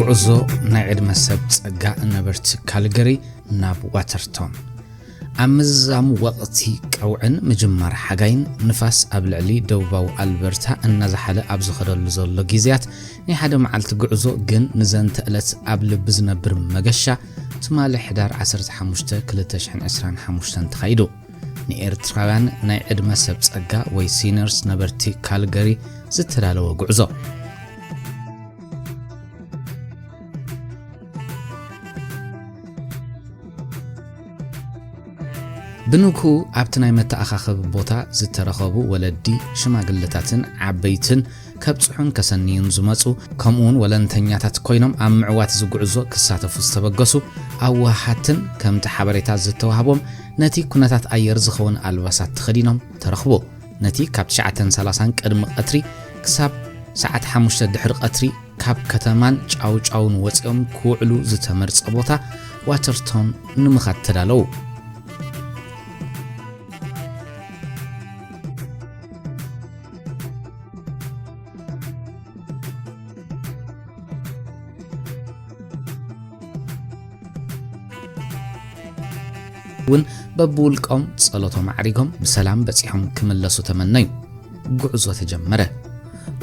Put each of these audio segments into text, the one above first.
ጉዕዞ ናይ ዕድመ ሰብ ጸጋ ነበርቲ ካልገሪ ናብ ዋተርቶን። ኣብ ምዝዛሙ ወቕቲ ቀውዕን ምጅማር ሓጋይን፣ ንፋስ ኣብ ልዕሊ ደቡባዊ ኣልበርታ እናዘሓለ ኣብ ዝኸደሉ ዘሎ ግዜያት፣ ናይ ሓደ መዓልቲ ጉዕዞ ግን ንዘንተ ዕለት ኣብ ልቢ ዝነብር መገሻ፣ ትማሊ ሕዳር ዓሰርተ ሓሙሽተ ክልተ ሽሕን ዕስራን ሓሙሽተን ተኻይዱ። ንኤርትራውያን ናይ ዕድመ ሰብ ጸጋ ወይ ሲነርስ ነበርቲ ካልገሪ ዝተዳለወ ጉዕዞ። ብንግሁ ኣብቲ ናይ መተኣኻኸቢ ቦታ ዝተረኸቡ ወለዲ፣ ሽማግለታትን ዓበይትን ከብጽሑን ከሰንዩን ዝመጹ፣ ከምኡውን ወለንተኛታት ኮይኖም ኣብ ምዕዋት እዚ ጉዕዞ ክሳተፉ ዝተበገሱ ኣዋሃትን፣ ከምቲ ሓበሬታ ዝተዋህቦም ነቲ ኩነታት ኣየር ዝኸውን ኣልባሳት ተኸዲኖም ተረኽቡ። ነቲ ካብ ትሽዓተን ሰላሳን ቅድሚ ቀትሪ ክሳብ ሰዓት ሓሙሽተ ድሕሪ ቀትሪ ካብ ከተማን ጫውጫውን ወጺኦም ክውዕሉ ዝተመርጸ ቦታ ዋተርቶን ንምኻድ ተዳለዉ። እውን በብውልቆም ጸሎቶም ኣዕሪጎም ብሰላም በጺሖም ክምለሱ ተመነዩ። ጉዕዞ ተጀመረ።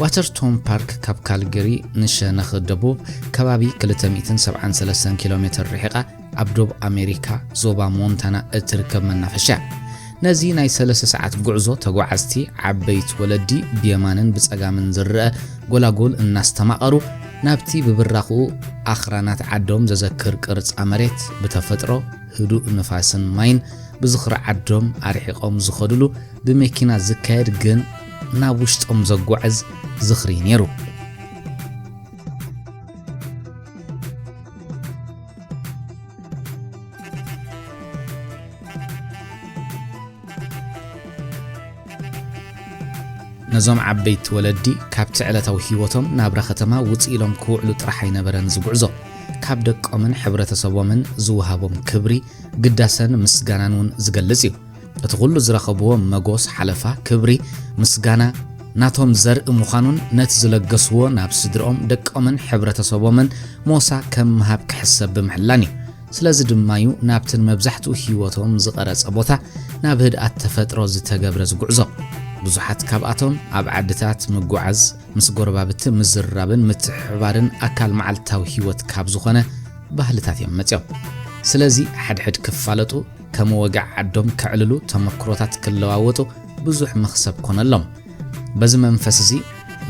ዋተርቶን ፓርክ ካብ ካልገሪ ንሸነኽ ደቡብ ከባቢ ክልተ ሚእትን ሰብዓን ሰለስተን ኪሎ ሜትር ርሒቓ፣ ኣብ ዶብ ኣሜሪካ ዞባ ሞንታና እትርከብ መናፈሻ። ነዚ ናይ ሰለስተ ሰዓት ጉዕዞ ተጓዓዝቲ፣ ዓበይቲ ወለዲ ብየማንን ብጸጋምን ዝረአ ጎላጉል እናስተማቐሩ፣ ናብቲ ብብራኽኡ ኣኽራናት ዓዶም ዘዘክር ቅርጻ መሬት፣ ብተፈጥሮ ህዱእ ንፋስን ማይን ብዝኽሪ ዓዶም ኣርሒቖም ዝኸድሉ፣ ብመኪና ዝካየድ ግን ናብ ውሽጦም ዘጓዕዝ ዝኽሪ ነይሩ። ነዞም ዓበይቲ ወለዲ ካብቲ ዕለታዊ ህይወቶም ናብራ ከተማ ውጽእ ኢሎም ክውዕሉ ጥራሕ ኣይነበረን ዝጉዕዞ። ካብ ደቆምን ሕብረተሰቦምን ዝወሃቦም ክብሪ፣ ግዳሰን ምስጋናን እውን ዝገልጽ እዩ። እቲ ኩሉ ዝረኸብዎ መጎስ፣ ሓለፋ፣ ክብሪ፣ ምስጋና ናቶም ዘርኢ ምዃኑን ነቲ ዝለገስዎ ናብ ስድርኦም፣ ደቆምን ሕብረተሰቦምን ሞሳ ከም ምሃብ ክሕሰብ ብምሕላን እዩ። ስለዚ ድማ እዩ ናብቲ ንመብዛሕትኡ ህይወቶም ዝቐረጸ ቦታ፣ ናብ ህድኣት ተፈጥሮ ዝተገብረ ዝጉዕዞ። ብዙሓት ካብኣቶም ኣብ ዓድታት ምጉዓዝ፣ ምስ ጎረባብቲ ምዝርራብን ምትሕብባርን ኣካል መዓልታዊ ህይወት ካብ ዝኾነ ባህልታት እዮም መጺኦም። ስለዚ ሓድሕድ ክፋለጡ፣ ከም ወግዒ ዓዶም ከዕልሉ፣ ተመክሮታት ክለዋወጡ ብዙሕ መኽሰብ ኮነሎም። በዚ መንፈስ እዚ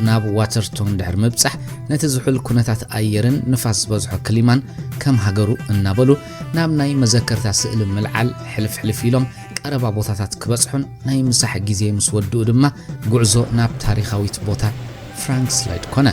ናብ ዋተርቶን ድሕሪ ምብጻሕ፣ ነቲ ዝሑል ኩነታት ኣየርን ንፋስ ዝበዝሖ ክሊማን ከም ሃገሩ እናበሉ፣ ናብ ናይ መዘከርታ ስእሊ ምልዓል ሕልፍ ሕልፍ ኢሎም ቀረባ ቦታታት ክበጽሑን ናይ ምሳሕ ግዜ ምስ ወድኡ ድማ ጉዕዞ ናብ ታሪኻዊት ቦታ ፍራንክስ ላይድ ኮነ።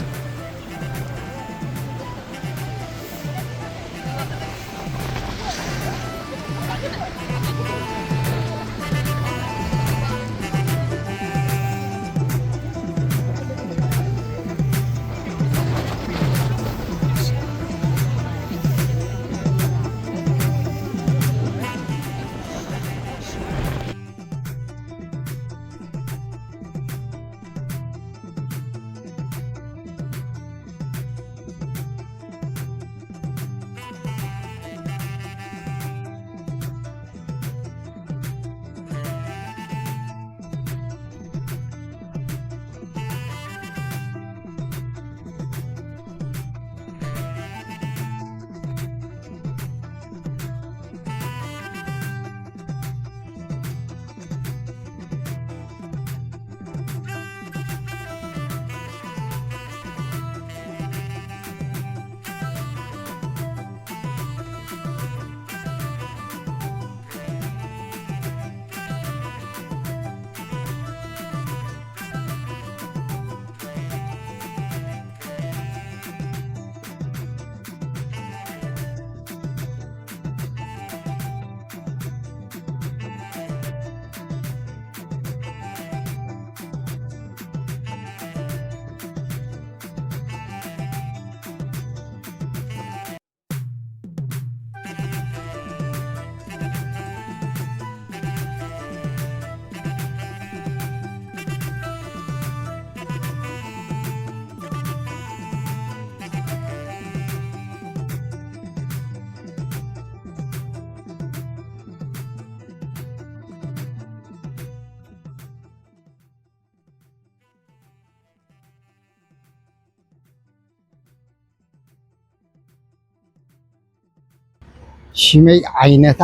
ሽመይ ዓይነታ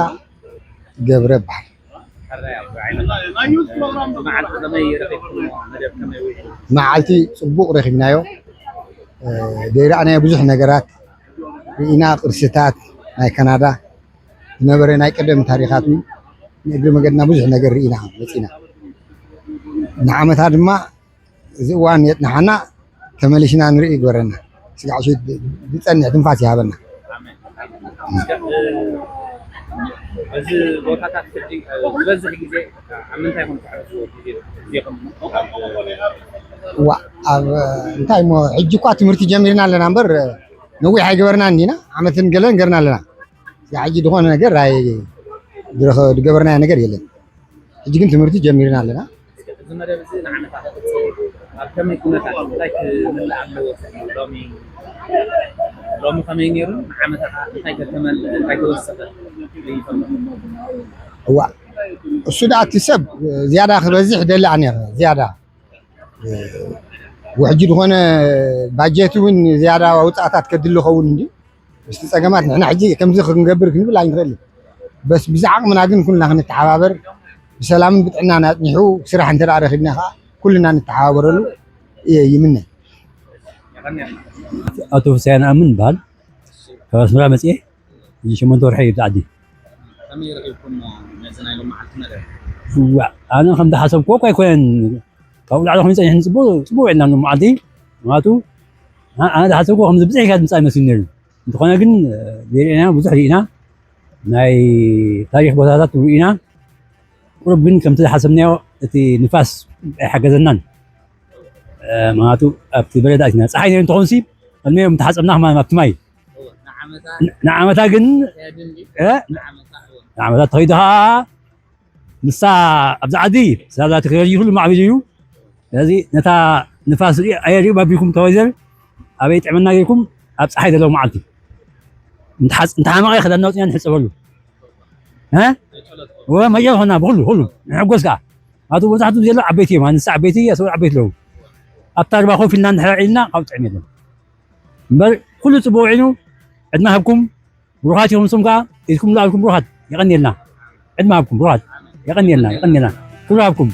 ገብረ በሃል። መዓልቲ ጽቡቕ ረኺብናዮ። ዘይረኣናዮ ብዙሕ ነገራት ርኢና፣ ቅርስታት ናይ ካናዳ ዝነበረ ናይ ቀደም ታሪኻት እውን ንእግሪ መገድና ብዙሕ ነገር ርኢና መፂና። ንዓመታ ድማ እዚ እዋን የፅንሓና፣ ተመሊሽና ንርኢ ይግበረና። ስጋዕ ሽት ዝፀንሕ ትንፋስ ይሃበና። እዚ ቦታታት ዝበዝሕ ግዜ ኣብ ምንታይ ኮን ትሕልፍዎ ግዜኹም? ዋ ኣብ እንታይ እሞ ሕጂ እኳ ትምህርቲ ጀሚርና ኣለና እምበር ነዊሕ ኣይገበርናን ኢና። ዓመትን ገለን ገርና ኣለና። ስጋዕ ሕጂ ዝኾነ ነገር ኣይ ዝገበርናዮ ነገር የለን። ሕጂ ግን ትምህርቲ ጀሚርና ኣለና። እዚ መደብ እዚ ንዓመታ ክቕፅል ኣብ ከመይ ኩነታት እንታይ ክምልእ ኣለዎ ትብሉ? ሎሚ ሎሚ ከመይ ነይሩ? ንዓመታ ከ እንታይ ከተመልእ እንታይ ተወሰኸ? ይፈልጥ እዋ እሱ ደኣ እቲ ሰብ ዝያዳ ክበዝሕ ደሊ ኣነ ዝያዳ ውሕጂ ዝኾነ ባጀት እውን ዝያዳ ውፃእታት ከድሊ ኸውን እንዲ ምስቲ ፀገማት ንሕና ሕጂ ከምዚ ክንገብር ክንብል ኣይንኽእልን። በስ ብዛ ዓቕምና ግን ኩልና ክንተሓባበር ብሰላምን ብጥዕናን ኣፅኒሑ ስራሕ እንተ ረኺብና ከዓ ኩልና ንተሓባበረሉ እየ ይምነ። ኣቶ ፍስሃ ይንኣምን ይበሃል። ካብ ኣስመራ መፅኤ ሕጂ ሸሞንተ ወርሒ እዩ ኣብቲ ዓዲ። ከመይ ረኺብኩም ነዚ ናይ ሎማዓልቲ መደብ? እዋ ኣነ ከም ዝሓሰብክዎ እኳ ኣይኮነን። ካብኡ ላዕሊ ኮይኑ ፀኒሕኒ ፅቡቅ ፅቡቅ ውዒልና ሎም መዓልቲ። ምክንያቱ ኣነ ዝሓሰብክዎ ከምዚ ብፅሒት ምፃእ ይመስል ነይሩ። እንተኾነ ግን ዘይርኢና ብዙሕ ርኢና ናይ ታሪክ ቦታታት ርኢና። ቁሩብ ግን ከምቲ ዝሓሰብናዮ እቲ ንፋስ ኣይሓገዘናን። ምክንያቱ ኣብቲ በረድ ኣቲና ፀሓይ ነይሩ እንትኾንሲ ቅድሚኦም ተሓፀብና ከማን ኣብቲ ማይ ንዓመታ ግን ንዓመታ ተኸይዱ ከዓ ንሳ ኣብዚ ዓዲ ሳላ ቴክኖሎጂ ኩሉ ማዕቢሉ እዩ። ስለዚ ነታ ንፋስ ኣየር እዩ ባቢኩም ተወይዘር ኣበይ ጥዕመና ጌርኩም ኣብ ፀሓይ ዘለዎ መዓልቲ እንተሓመቐ ክዳና ወፅና ንሕፀበሉ መያ ኾና ብኩሉ ኩሉ ንሕጎስ ከዓ ኣቱ መብዛሕትኡ ዘሎ ዓበይቲ እዮም። ኣንስቲ ዓበይቲ ኣሰብኡት ዓበይቲ ኣለዉ። ኣብታ ርባ ኮፍ ኢልና እንድሕር ኢልና ካብኡ ጥዕም የለን እምበር ኩሉ ፅቡቅ ውዒሉ ዕድመ ሃብኩም ብሩኻት ኢኹም። ንስኹም ከዓ ኢድኩም ዝኣልኩም ብሩኻት የቐንየልና። ዕድመ ሃብኩም ብሩኻት የቐንየልና የቐንየልና ክብሪ ሃብኩም።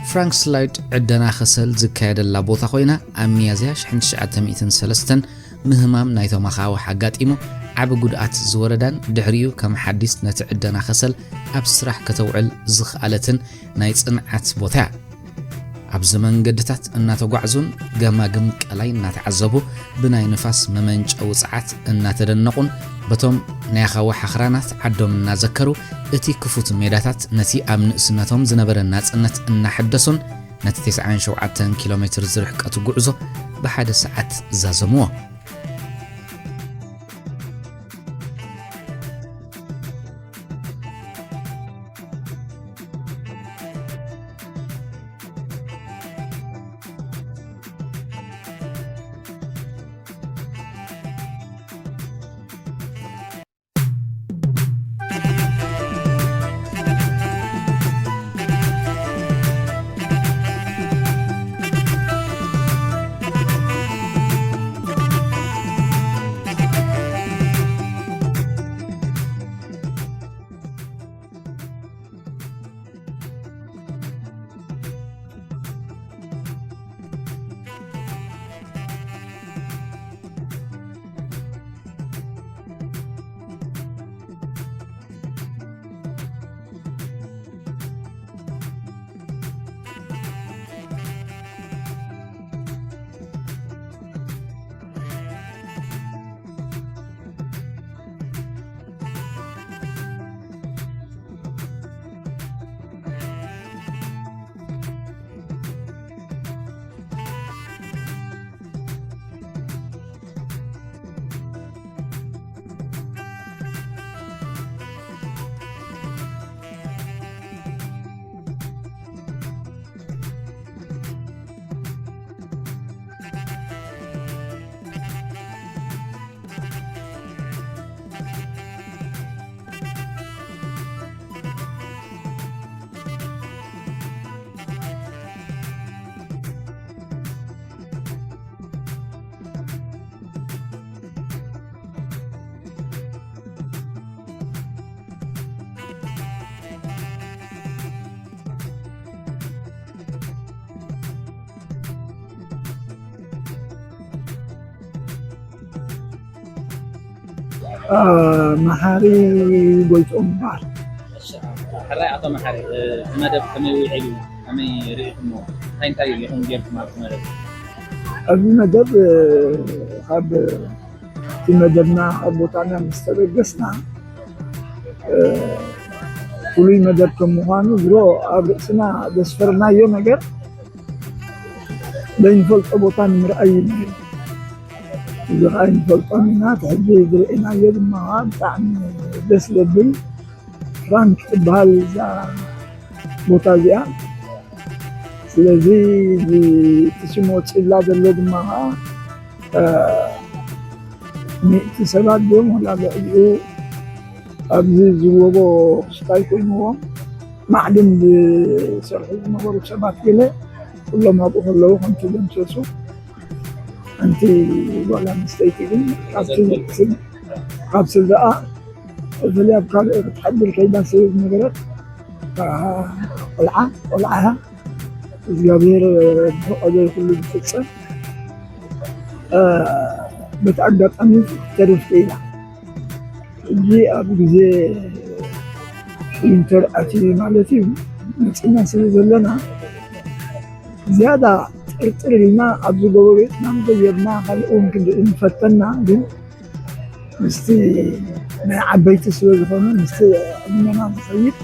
ፍራንክስ ላይድ ዕደና ከሰል ዝካየደላ ቦታ ኮይና ኣብ ሚያዝያ ሽሕን ትሽዓተ ሚእትን ሰለስተን ምህማም ናይቶም ኣኻውሕ ኣጋጢሙ ዓቢ ጉድኣት ዝወረዳን ድሕሪኡ ከም ሓዲስ ነቲ ዕደና ከሰል ኣብ ስራሕ ከተውዕል ዝኽኣለትን ናይ ጽንዓት ቦታ እያ። ኣብዚ መንገድታት እናተጓዕዙን ገማግም ቀላይ እናተዓዘቡ ብናይ ንፋስ መመንጨዊ ጸዓት እናተደነቑን በቶም ናይ ኣኻውሕ ኣኽራናት ዓዶም እናዘከሩ እቲ ክፉት ሜዳታት ነቲ ኣብ ንእስነቶም ዝነበረ ናጽነት እናሐደሱን ነቲ ተስዓን ሸውዓተን ኪሎ ሜትር ዝርሕቀቱ ጉዕዞ ብሓደ ሰዓት ዛዘምዎ። መሓሪ ጎይትኦም ይበሃል። ሕራይ ኣቶ መሓሪ፣ እቲ መደብ ከመይ ውዒሉ፣ ከመይ ርኢኹሞ? እንታይ እንታይ ኢኹም ጌርኩም ኣብቲ መደብ? ኣብዚ መደብ ካብ እቲ መደብና ካብ ቦታና ምስ ተበገስና፣ ፍሉይ መደብ ከም ምዃኑ፣ ዝሮ ኣብ ርእስና ዘስፈርናዮ ነገር ዘይንፈልጦ ቦታ ንምርኣይ እዩ ነይሩ። እዚ ከዓ ይንፈልጦም ኢና። እቲ ሕጂ ዝርኢናዮ ድማ ከዓ ብጣዕሚ ደስ ዘብል ፍራንክ ትበሃል እዛ ቦታ እዚኣ። ስለዚ እቲ ሽም ወፂላ ዘሎ ድማ ከዓ ሚእቲ ሰባት ድዮም ወላ ልዕሊኡ ኣብዚ ዝወቦ ክስታይ ኮይንዎም ማዕድን ዝሰርሑ ዝነበሩ ሰባት ገለ ኩሎም ኣብኡ ከለዉ ከም ተደምሰሱ ሓንቲ ጓል ኣንስተይቲ ግን ካብ ስድራኣ በተለይ ኣብ ካልእ ክትሓድር ከይዳ ስለ ዝነበረት ቆልዓ ቆልዓ እግዚኣብሔር ዝፈቀዶ ኩሉ ዝፍፀም በቲ ኣጋጣሚ ተደፍተ ኢላ ሕጂ ኣብ ግዜ ዊንተር ኣትዩ ማለት እዩ መፂና ስለ ዘለና ዝያዳ ጥርጥር ኢልና ኣብዚ ጎረቤትና ምዘየብና ካልእ እውን ክንርኢ ንፈተና ግን ምስቲ ናይ ዓበይቲ ስለ ዝኾነ ምስቲ ዕድመና ዝኸይድ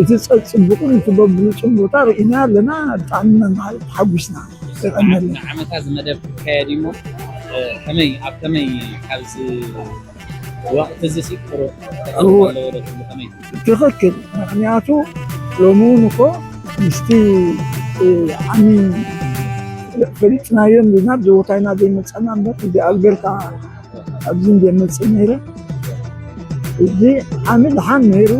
እቲ ፀፅቡቅን እቲ በብሉፁን ቦታ ርኢና ኣለና። ብጣዕሚ መማሃሪ ተሓጒስና ተቐመልና። ንዓመታ ዝመደብ ክካየድ እሞ ከመይ ኣብ ከመይ ካብዚ ወቅቲ እዚ ቁሩብ ትኽክል። ምክንያቱ ሎሚ እውን እኮ ምስቲ ዓሚ ፈሊጥናዮ እንዲና ኣብዚ ቦታ ኢና ዘይመፀና እምበር እዚ ኣልቤርካ ኣብዚ እንደ መፅእ ነይረ እዚ ዓሚ ድሓን ነይሩ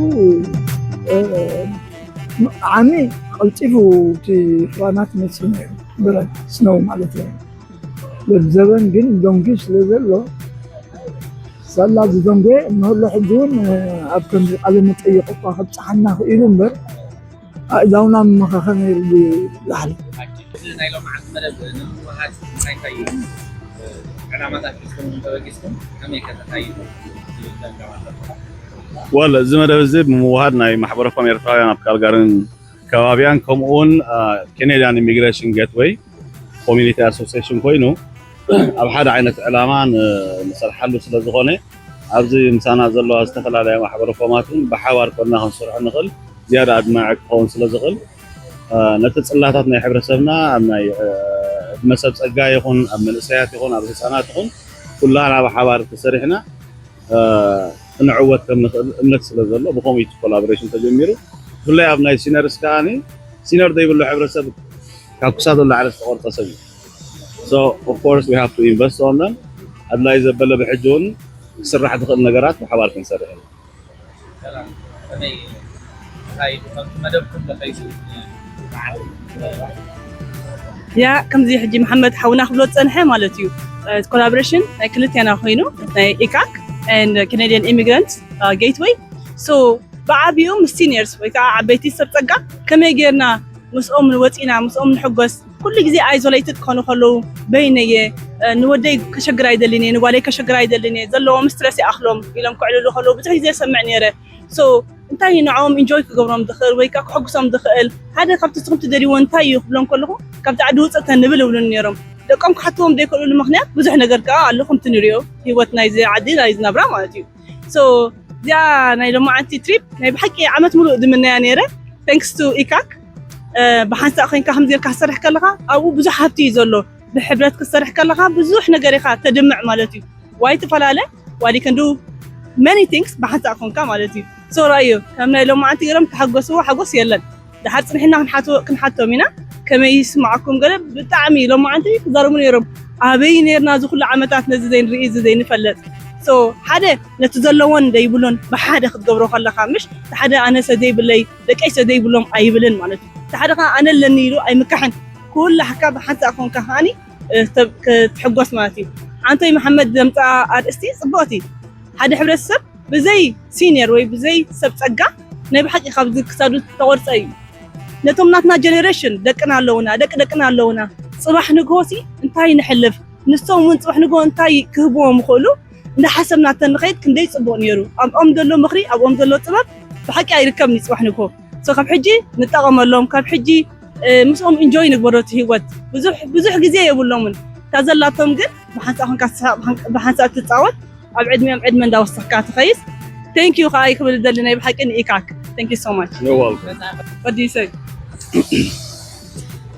ዓሚ ቀልጢፉ እቲ ፍራናት መፅእ ነይሩ ብረት ስነው ማለት እዩ ዘበን ግን ዶንኪ ስለ ዘሎ ሳላ ዝደንጎ እንህሎ ሕጂ እውን ኣብ ከምዚ ቃለ መጠይቅ እኳ ከብፅሓና ክኢሉ እምበር ኣእዛውና መኸኸ ነይሩ ዝላሕሊ እዚ ናይ ሎማዓንቲ መደብ ንምውሃድ እንታይ እንታይ እዩ ዕላማታት ሒዝኩም ተበጊስኩም ከመይ ከተካይዱ ወል እዚ መደብ እዚ ብምውሃድ ናይ ማሕበረኮም ኤርትራውያን ኣብ ካልጋርን ከባቢያን ከምኡውን ኬኔድያን ኢሚግሬሽን ጌትወይ ኮሚኒቲ ኣሶሲሽን ኮይኑ ኣብ ሓደ ዓይነት ዕላማ ንሰርሓሉ ስለ ዝኾነ ኣብዚ ምሳና ዘለዋ ዝተፈላለያ ማሕበረ ኮማት እውን ብሓባር ኮና ክንሰርሖ ንኽእል ዝያዳ ኣድማዒ ክኸውን ስለ ዝኽእል ነቲ ፅላታት ናይ ሕብረተሰብና ኣብ ናይ ዕድመ ሰብ ፀጋ ይኹን ኣብ መንእሰያት ይኹን ኣብ ህፃናት ይኹን ኩላና ብሓባር ተሰሪሕና ክንዕወት ከም ንኽእል እምነት ስለ ዘሎ ብኮሚቲ ኮላቦሬሽን ተጀሚሩ ብፍላይ ኣብ ናይ ሲነርስ ከዓኒ ሲነር ዘይብሉ ሕብረተሰብ ካብ ክሳዱ ላዕሊ ዝተቆርፀ ሰብ እዩ so of course we have to invest on them ኣድላይ ዘበለ ብሕጂ እውን ክስራሕ ዝኽእል ነገራት ብሓባር ክንሰርሕ ኢና መደብኩም ለኸይሱ ያ ከምዚ ሕጂ መሓመድ ሓውና ክብሎ ዝፀንሐ ማለት እዩ ኮላቦሬሽን ናይ ክልቴና ኮይኑ ናይ ኢካክ ኬኔዲያን ኢሚግራንት ጌትወይ ብዓብኡ ምስ ሲኒየርስ ወይ ከዓ ዓበይቲ ሰብ ፀጋ ከመይ ጌርና ምስኦም ወፂና ምስኦም ንሕጎስ ኩሉ ግዜ ኣይዞሌትድ ክኾኑ ከለዉ በይነየ ንወደይ ከሸግር ኣይደልን እየ ንጓለይ ከሸግር ኣይደልን እየ ዘለዎም ስትረስ ይኣኽሎም ኢሎም ክዕልሉ ከለዉ ብዙሕ ግዜ ሰምዕ ነይረ so እንታይ ንዕኦም ኢንጆይ ክገብሮም ዝኽእል ወይ ከዓ ክሕጉሶም ዝኽእል ሓደ ካብቲ ንስኹም ትደልይዎ እንታይ እዩ ክብሎም ከለኹ ካብቲ ዓዲ ውፅእ ተንብል ይብሉኒ ነይሮም ደቆም ክሓትዎም ዘይክእልሉ ምክንያት ብዙሕ ነገር ከዓ ኣሎ ከምቲ ንሪኦ ህይወት ናይዚ ዓዲ ናይ ዝነብራ ማለት እዩ so እዚኣ ናይ ሎማዓንቲ ትሪፕ ናይ ብሓቂ ዓመት ሙሉእ ዝምነያ ነይረ thanks to ኢካክ ብሓንሳእ ኮይንካ ከምዚ ጌርካ ክትሰርሕ ከለካ ኣብኡ ብዙሕ ሃብቲ እዩ ዘሎ ብሕብረት ክትሰርሕ ከለካ ብዙሕ ነገር ኢካ ተድምዕ ማለት እዩ ዋይ ትፈላለ what you can do many things ብሓንሳእ ኮንካ ማለት እዩ so ራእዮ ከም ናይ ሎማዓንቲ ገይሮም ተሓጎስዎ ሓጎስ የለን ድሓር ፅንሕና ክንሓቶም ኢና ከመይ ይስማዓኩም ገለ ብጣዕሚ ሎማዓንቲ ክዛረቡ ነይሮም ኣበይ ነርና እዚ ኩሉ ዓመታት ነዚ ዘይንርኢ እዚ ዘይንፈልጥ so ሓደ ነቲ ዘለዎን ዘይብሉን ብሓደ ክትገብሮ ከለካ ምሽ ሓደ ኣነሰ ዘይብለይ ደቀይሰ ዘይብሎም ኣይብልን ማለት እዩ ሓደ ከዓ ኣነ ኣለኒ ኢሉ ኣይምካሕን ኩላሕካ ብሓንሳእ ኮንካ ከዓኒ ክትሕጎስ ማለት እዩ ሓንቶይ መሓመድ ዘምፃ ኣርእስቲ ፅቡቅቲ ሓደ ሕብረተሰብ ብዘይ ሲኒየር ወይ ብዘይ ሰብ ፀጋ ናይ ብሓቂ ካብዚ ክሳዱ ተቆርፀ እዩ ነቶም ናትና ጀኔሬሽን ደቅና ኣለውና ደቂ ደቅና ኣለውና ፅባሕ ንግሆ ሲ እንታይ ንሕልፍ ንሶም እውን ፅባሕ ንግሆ እንታይ ክህብዎም ይኽእሉ እንዳሓሰብና ተንኸይድ ክንደይ ጽቡቕ ነይሩ። ኣብኦም ዘሎ ምኽሪ፣ ኣብኦም ዘሎ ጥበብ ብሓቂ ኣይርከብን እዩ ጽባሕ ንግሆ። So ካብ ሕጂ ንጠቐመሎም፣ ካብ ሕጂ፣ እ፣ ምስኦም ኢንጆይ ንግበሮ እቲ ህይወት። ብዙሕ፣ ብዙሕ ግዜ የብሎምን። እታ ዘላቶም ግን ብሓንሳእ ኮንካ ትስሕቕ፣ ብሓን-፣ ብሓንሳእ ትጻወት፣ ኣብ ዕድሚኦም ዕድመ እንዳወሰኽካ ትኸይስ። Thank you ከኣ ክብል ደሊ ናይ ብሓቂ ንኢካክ። Thank you so much። You're welcome። ወዲ ይሰግ።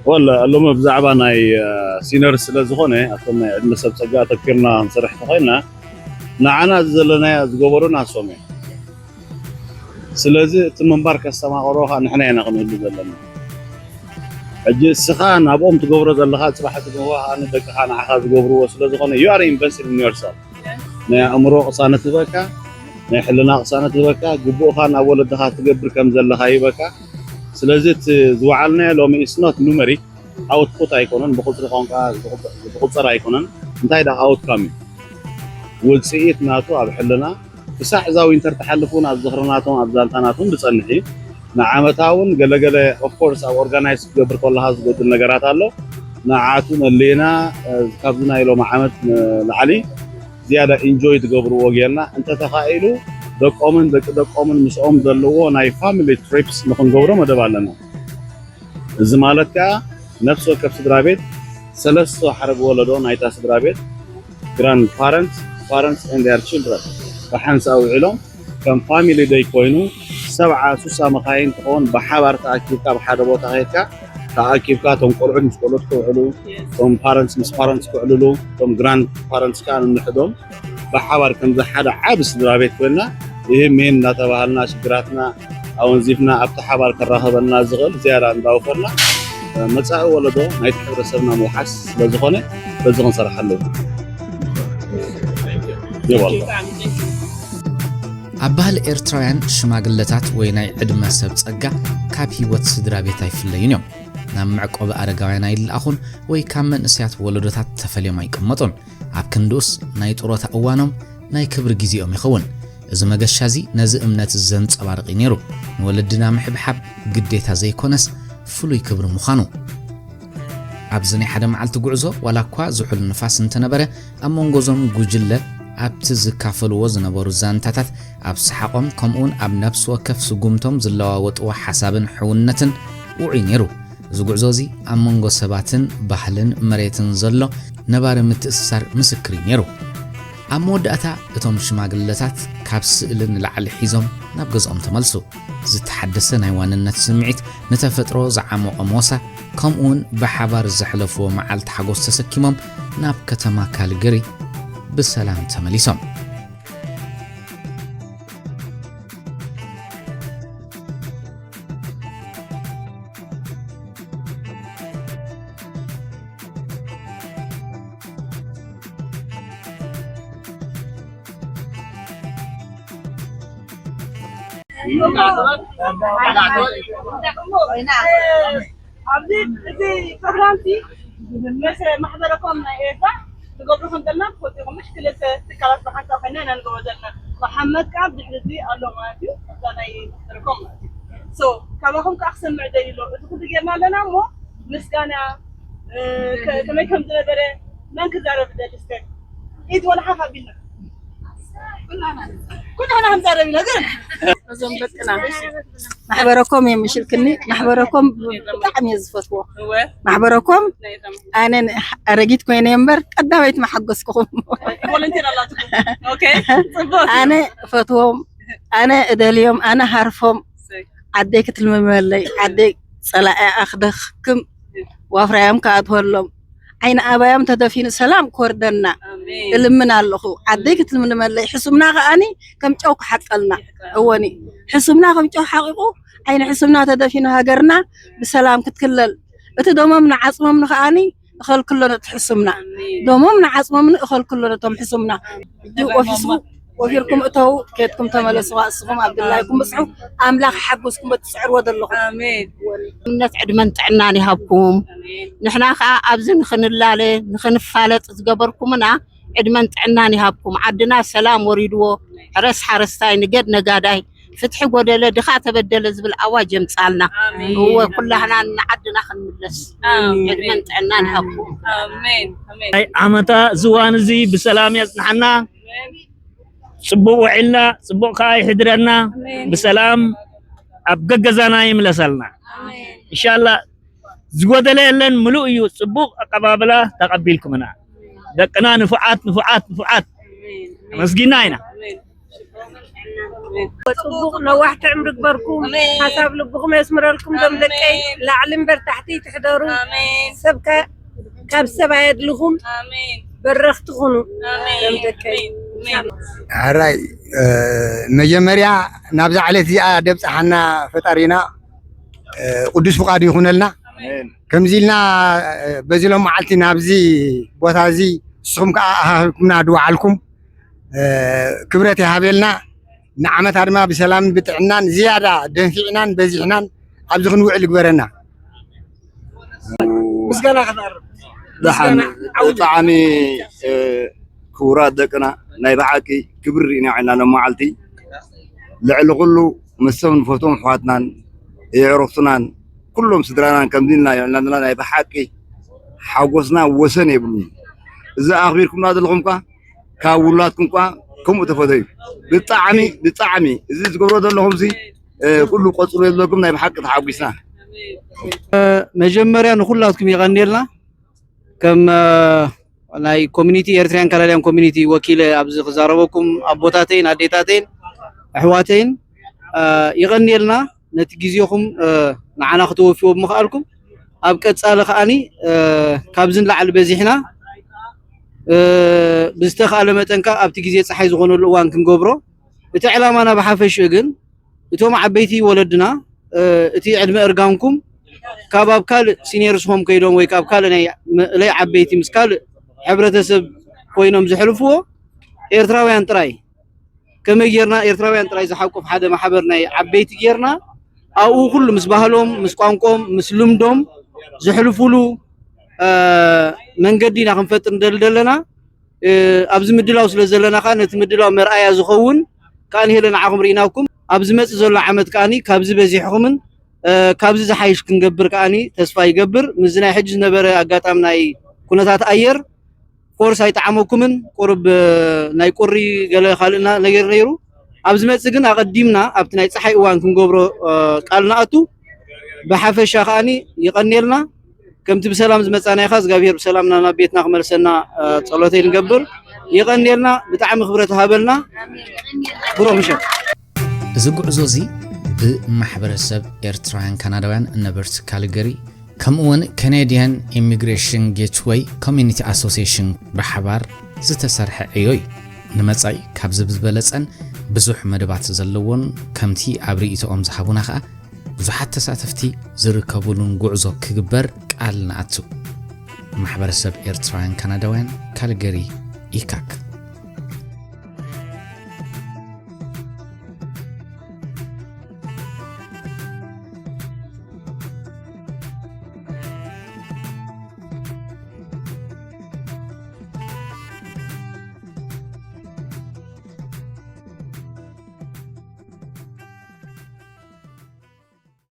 ወላ ሎሚ ብዛዕባ ናይ፣ እ፣ ሲነር ስለ ዝኾነ ኣብቶም ናይ ዕድመ ሰብ ጸጋ ኣተኪርና ክንሰርሕ ተኾይና ንዓና እዚ ዘለናዮ ዝገበሩና ንሶም እዮም። ስለዚ እቲ ምንባር ከስተማቕሮ ኸኣ ንሕና ኢና ክንህሉ ዘለና። ሕጂ እስኻ ናብኦም ትገብሮ ዘለኻ ጽባሕ እቲ ንግሆ ኸኣ ንደቅኻ ንዓኻ ዝገብርዎ ስለ ዝኾነ you are invested in yourself። ናይ ኣእምሮ ቅሳነት ህበካ፣ ናይ ሕልና ቅሳነት ህበካ፣ ግቡእኻ ናብ ወለድኻ ትገብር ከም ዘለኻ ይህበካ። ስለዚ እቲ ዝወዓልናዮ ሎሚ is not numeric፣ ኣውትፑት ኣይኮነን፣ ብቁጽሪ ቋንቋ ዝቁጸ-፣ ዝቁጸር ኣይኮነን። እንታይ ደኣ ኣውትካም እዩ፣ ውጽኢት ናቱ ኣብ ሕልና ክሳዕ እዛ ዊንተር ትሓልፍ እውን ኣብ ዝኽሪ ናቶም ኣብ ዛንታ ናቶም ዝጸንሕ እዩ። ንዓመታ እውን ገለገለ ኦፍኮርስ ኣብ ኦርጋናይዝ ክትገብር ከለኻ ዝጎድል ነገራት ኣሎ። ንዓቱ መሊእና፣ እ፣ ካብዚ ናይ ሎሚ ዓመት ንላዕሊ ዝያዳ ኢንጆይ ትገብርዎ ጌርና እንተተኻኢሉ ደቆምን ደቂ ደቆምን ምስኦም ዘለዎ ናይ ፋሚሊ ትሪፕስ ንኽንገብሮ መደብ ኣለና። እዚ ማለት ከኣ ነፍሲ ወከፍ ስድራ ቤት ሰለስተ ሓረግ ወለዶ ናይታ ስድራ ቤት፣ ግራንድ ፓረንትስ፣ ፓረንትስ ኤንድ ዜር ችልድረን ብሓንሳእ ውዒሎም ከም ፋሚሊ ደይ ኮይኑ ሰብዓ ሱሳ መኻይን ትኸውን ብሓባር ተኣኪብካ ኣብ ሓደ ቦታ ከይድካ ተኣኪብካ እቶም ቆልዑት ምስ ቆልዑት ክውዕሉ፣ እቶም ፓረንትስ ምስ ፓረንትስ ክውዕልሉ፣ እቶም ግራንድ ፓረንትስ ከኣ ንንሕዶም ብሓባር ከምዚ ሓደ ዓቢ ስድራ ቤት ኮይንና ይህ ሜን እናተባሃልና ሽግራትና ኣወንዚፍና ኣብቲ ሓባር ከራኸበና ዝኽእል ዝያዳ እንዳወፈርና መጻኢ ወለዶ ናይቲ ሕብረተሰብና ምውሓስ ስለ ዝኾነ በዚ ክንሰርሕ ኣለዎ። You're welcome። ኣብ ባህሊ ኤርትራውያን ሽማግለታት ወይ ናይ ዕድመ ሰብ ጸጋ ካብ ህይወት ስድራ ቤት ኣይፍለዩን እዮም። ናብ መዕቆቢ ኣረጋውያን ኣይለኣኹን ወይ ካብ መንእሰያት ወለዶታት ተፈልዮም ኣይቅመጡን። ኣብ ክንድኡስ ናይ ጥሮታ እዋኖም ናይ ክብሪ ግዜኦም ይኸውን። እዚ መገሻ እዚ ነዚ እምነት እዚ ዘንጸባርቕ እዩ ነይሩ። ንወለድና ምሕብሓብ ግዴታ ዘይኮነስ ፍሉይ ክብሪ ምዃኑ። ኣብዚ ናይ ሓደ መዓልቲ ጉዕዞ ዋላ እኳ ዝሑል ንፋስ እንተነበረ ኣብ መንጎ እዞም ጉጅለ ኣብቲ ዝካፈልዎ ዝነበሩ ዛንታታት ኣብ ሰሓቖም ከምኡውን ኣብ ነፍሲ ወከፍ ስጉምቶም ዝለዋወጥዎ ሓሳብን ሕውነትን ውዑይ ነይሩ። እዚ ጉዕዞ እዚ ኣብ መንጎ ሰባትን ባህልን መሬትን ዘሎ ነባሪ ምትእስሳር ምስክር እዩ ነይሩ። ኣብ መወዳእታ እቶም ሽማግለታት ካብ ስእሊ ንላዕሊ ሒዞም ናብ ገዝኦም ተመልሱ። ዝተሓደሰ ናይ ዋንነት ስምዒት፣ ንተፈጥሮ ዝዓሞቐ ሞሳ፣ ከምኡውን ብሓባር ዘሕለፍዎ መዓልቲ ሓጎስ ተሰኪሞም ናብ ከተማ ካልገሪ ብሰላም ተመሊሶም። ኣብዚ እዚ ፕሮግራም እዚ ምስ ማሕበረኮም ናይ ኤርትራ ትገብሩ ከም ዘለና ትፈልጡ ኢኹም፣ ምሽ ክልተ ትካላት ብሓንሳብ ኮይና ኢና ንገብሮ ዘለና። መሓመድ ከኣ ብድሕሪ እዚ ኣሎ ማለት እዩ፣ እዛ ናይ ማሕበረኮም ማለት እዩ። ሶ ካባኹም ከኣ ክሰምዕ ደልዩ ኣሎ። እዚ ኩሉ ጌርና ኣለና እሞ ምስጋና፣ እ፣ ከ-፣ ከመይ ከም ዝነበረ መን ክዛረብ ይደሊ እስከ? ኢድ ወላ ሓፍ ኣቢልና። ኩላና ክንዛረብ ኢና ግን። እዞም ደቅና። ማሕበረኮም እዮም ምሽልክኒ። ማሕበረኮም ብጣዕሚ እየ ዝፈትዎ። እወ። ማሕበረኮም ናይ እዞም ኣነ ን-፣ ኣረጊት ኮይነ እምበር ቀዳመይቲ መሓጎስኩኹም። ቮለንቲር ኣላትኩም። ኦኬ። ጽቡቅ። ኣነ እፈትዎም፣ ኣነ እደልዮም፣ ኣነ ሃርፎም። ሰይ። ዓደይ ክትልምመለይ፣ ዓደይ ጸላኢ ኣኽደኽክም፣ ዋፍራዮም ከኣትወሎም። ዓይኒ ኣባዮም ተደፊኑ ሰላም ክወርደና ኣሜን። እልምን ኣለኹ። ዓደይ ክትልምልመለይ፣ ሕሱምና ከኣኒ ከም ጨው ክሓቀልና። ይሕቀል። እወኒ፣ ሕሱምና ከም ጨው ሓቂቑ፣ ዓይኒ ሕሱምና ተደፊኑ ሃገርና ብሰላም ክትክለል። እቲ ደሞም ንዓጽሞም ንኸኣኒ እኸልክሎ ነቲ ሕሱምና። ኣሜን። ደሞም ንዓጽሞም እኸልክሎ ነቶም ሕሱምና። እጅ ቆፊሱ ወፊርኩም እተው፣ ኬድኩም ተመለሱ፣ እስኹም ኣብ ድላይኩም ብጽሑ፣ ኣምላኽ ይሓግዝኩም በቲ ትጽዕርዎ ዘለኹም። ኣሜን። እምነት ዕድመን ጥዕናን ይሃብኩም። ኣሜን። ንሕና ከኣ ኣብዚ ንኽንላለ፣ ንኽንፋለጥ ዝገበርኩምና ዕድመን ጥዕናን ይሃብኩም። ዓድና ሰላም ወሪድዎ፣ ሕረስ ሓረስታይ፣ ንገድ ነጋዳይ፣ ፍትሒ ጎደለ፣ ድኻ ተበደለ ዝብል ኣዋጅ የምጻልና። ኣሜን። እወ፣ ኩላህና ንዓድና ክንምለስ። ኣሜን። ዕድመን ጥዕናን ይሃብኩም። ኣሜን። ኣሜን። ናይ ዓመታ ዝዋን እዚ ብሰላም የጽንሓና። ኣሜን። ጽቡቕ ውዒልና፣ ጽቡቕ ከኣ ይሕድረና። ብሰላም ኣብ ገገዛና ይምለሰልና። ኢንሻላህ ዝጎደለ የለን፣ ምሉእ እዩ። ጽቡቕ ኣቀባብላ ተቐቢልኩምና። ደቅና ንፉዓት፣ ንፉዓት፣ ንፉዓት። ኣመስጊና ኢና። ጽቡቕ ነዋሕቲ ዕምሪ ግበርኩም። ሓሳብ ልብኹም የስምረልኩም። ዶም ደቀይ ላዕሊ እምበር ታሕቲ ትሕደሩ። ሰብ ካብ ሰብ ኣየድልኹም። በረኽቲ ኩኑ። ዶም ደቀይ ሕራይ መጀመርያ ናብዛ ዕለት እዚኣ ደብፅሓና ፈጣሪና ቅዱስ ፍቃዱ ይኹነልና። ከምዚ ኢልና በዚ ሎም መዓልቲ ናብዚ ቦታ እዚ ንስኹም ከዓ ኣሃህብኩምና ድወዓልኩም ክብረት ይሃበልና። ንዓመታ ድማ ብሰላምን ብጥዕናን ዝያዳ ደንፊዕናን በዚሕናን ኣብዚ ክንውዕል ይግበረና። ምስጋና ከተቕርብ ደሓን። ብጣዕሚ ክቡራት ደቅና፣ ናይ ብሓቂ ክብሪ ርኢና ኢና ሎም መዓልቲ። ልዕሊ ኩሉ ምስቶም ንፈትዎም ኣሕዋትናን የዕሩኽትናን ኩሎም ስድራናን ከምዚ ኢልና የዕልና ዘለና ናይ ብሓቂ ሓጎስና ወሰን የብሉን። እዚ ኣኽቢርኩምና ዘለኹም እኳ ካብ ውላድኩም እኳ ከምኡ ተፈተዩ። ብጣዕሚ ብጣዕሚ እዚ ዝገብሮ ዘለኹም ሲ ኩሉ ቆፅሮ የለኩም። ናይ ብሓቂ ተሓጒስና። መጀመርያ ንኩላትኩም የቐንየልና። ከም ናይ ኮሚኒቲ ኤርትራያን ካናዳያን ኮሚኒቲ ወኪለ ኣብዚ ክዛረበኩም ኣቦታተይን ኣዴታተይን ኣሕዋተይን ይቐንየልና ነቲ ግዜኹም ንዓና ክተወፍዎ ብምኽኣልኩም። ኣብ ቀፃሊ ከዓኒ ካብዚ ንላዕሊ በዚሕና ብዝተኽኣለ መጠን ከዓ ኣብቲ ግዜ ፀሓይ ዝኾነሉ እዋን ክንገብሮ። እቲ ዕላማና ብሓፈሽኡ ግን እቶም ዓበይቲ ወለድና እቲ ዕድመ እርጋንኩም ካብ ኣብ ካልእ ሲኒየርስ ሆም ከይዶም ወይ ካብ ካልእ ናይ መእለይ ዓበይቲ ምስ ካልእ ሕብረተሰብ ኮይኖም ዘሕልፍዎ ኤርትራውያን ጥራይ ከመይ ጌርና ኤርትራውያን ጥራይ ዝሓቁፍ ሓደ ማሕበር ናይ ዓበይቲ ጌርና ኣብኡ ኩሉ ምስ ባህሎም ምስ ቋንቆም ምስ ልምዶም ዘሕልፉሉ መንገዲ ኢና ክንፈጥር ንደሊ ዘለና። ኣብዚ ምድላው ስለ ዘለና ከዓ ነቲ ምድላው መርኣያ ዝኸውን ከዓ ንሄለ ንዓኹም ርኢናኩም ኣብ ዝመፅእ ዘሎ ዓመት ከዓ ካብዚ በዚሕኹምን ካብዚ ዝሓይሽ ክንገብር ከዓ ተስፋ ይገብር። ምስዚ ናይ ሕጂ ዝነበረ ኣጋጣሚ ናይ ኩነታት ኣየር ኮርስ ኣይጠዓመኩምን። ቁርብ ናይ ቁሪ ገለ ካልእ ነገር ነይሩ። ኣብ ዝመፅእ ግን ኣቐዲምና ኣብቲ ናይ ፀሓይ እዋን ክንገብሮ ቃል ንኣቱ። ብሓፈሻ ከዓ ይቐንየልና። ከምቲ ብሰላም ዝመፃናይ ኸዓ እግዚኣብሔር ብሰላምና ናብ ቤትና ክመልሰና ፀሎተይ ንገብር። ይቐንየልና። ብጣዕሚ ክብረት ሃበልና። ብሩኽ ምሸት። እዚ ጉዕዞ እዚ ብማሕበረሰብ ኤርትራውያን ካናዳውያን ነበርቲ ካልገሪ ከምኡ እውን ካናዲያን ኢሚግሬሽን ጌትወይ ኮሚኒቲ ኣሶሲሽን ብሓባር ዝተሰርሐ ዕዮ እዩ። ንመጻኢ ካብዚ ብዝበለጸን ብዙሕ መደባት ዘለዎን ከምቲ ኣብ ርእይቶኦም ዝሃቡና ኸኣ ብዙሓት ተሳተፍቲ ዝርከቡሉን ጉዕዞ ክግበር ቃል ንኣቱ። ማሕበረሰብ ኤርትራውያን ካናዳውያን ካልገሪ ኢካክ።